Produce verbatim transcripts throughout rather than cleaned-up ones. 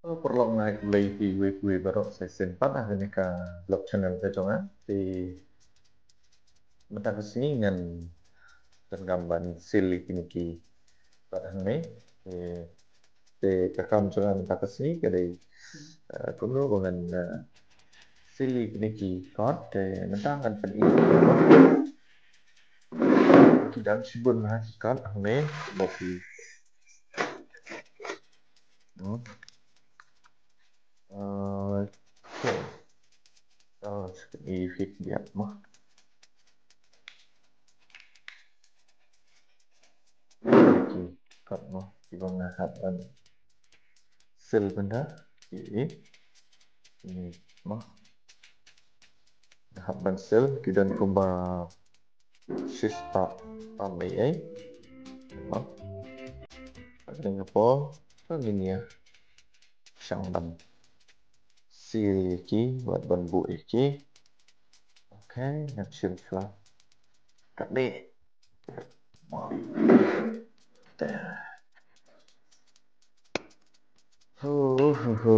Hello paralok, nga ai khublei ïa phi uwei pa uwei baroh sa shisien pat ha kane ka vlog channel ka jong nga. Te mynta ka sngi ngan donkam ban seal ïa kine ki kot hangne. Te, te ka kam jong nga mynta ka sngi ka dei, eh, kumno ba ngan, eh, seal ïa kine ki kot. Te mynta ngan pyni ki dang shibun ha ki kot hangne ba ki Hmm. Okay. Oh, sekejap mo. Okay, kat mo. Kiba nga hap ban seal bynta. Ïohi. Ini mo. Nga hap ban seal, ki don kumba shispah tam ei ei. Mo. Ka dei nga por ka ngin ïa shang ban seal ïa ki bad ban buh ïa ki. Okay, ngan shim shuwa. Ka dei. Te. Ho, ho, ho.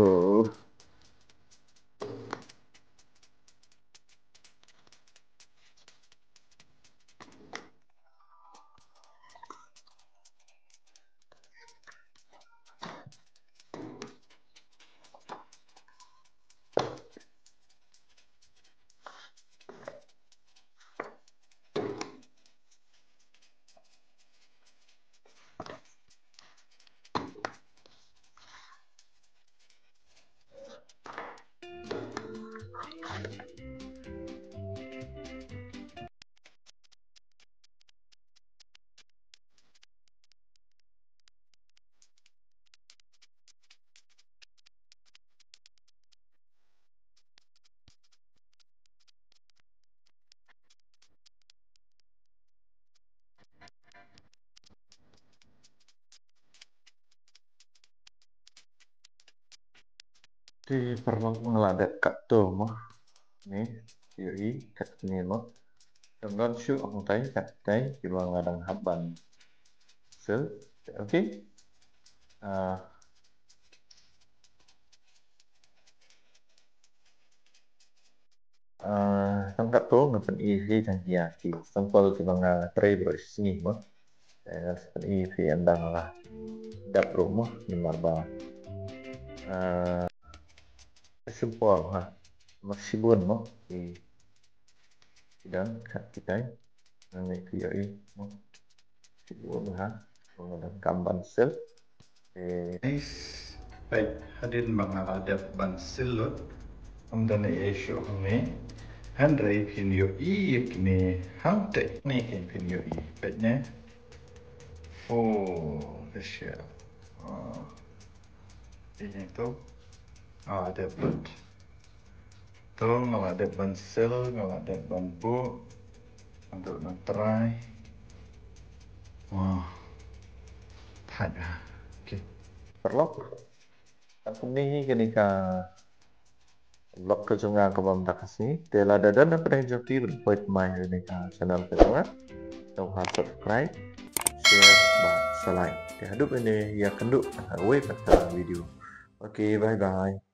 Te paralok, nga la dep katto mo. Ni, ïohi katne mo. Don don shuh hangtai kattai kiba nga dang hap ban seal. Okay. Ah, ah, tang katto nga pyni ïa phi tang ïa ki sample kiba nga trei baroh shi sngi mo. Te ngan pyni ïa phi ynda nga la dep ruh mo, namar ba, ah, simple ha. Mar shibun mo ki, ki don kat kitai. Ngan ïa phi ïohi mo. Shibun ha. Mo nga donkam ban seal. Eh, nice. Peit hadien ba nga la dep ban seal lut. Ym don ei ei shuh hangne. Hynrei phin ïohi ïa kine hangtei. Kine phin ïohi. Peit ne. Oh, the shell. Oh. Ïa to. Ah, dep lut. To nga la dep ban seal, nga la dep ban buh. Nga dep ban try. Wah. Thait ah. Okay. Paralok. Tang kumne hi kane ka vlog ka jong nga kaba mynta ka sngi. Te lada don napdeng jong phi ruh peit mai ha kane ka channel ka jong nga, to ha subscribe, share bad sa like. Te haduh mynne ïa kynduh ha kawei pat ka video. Okay, bye bye.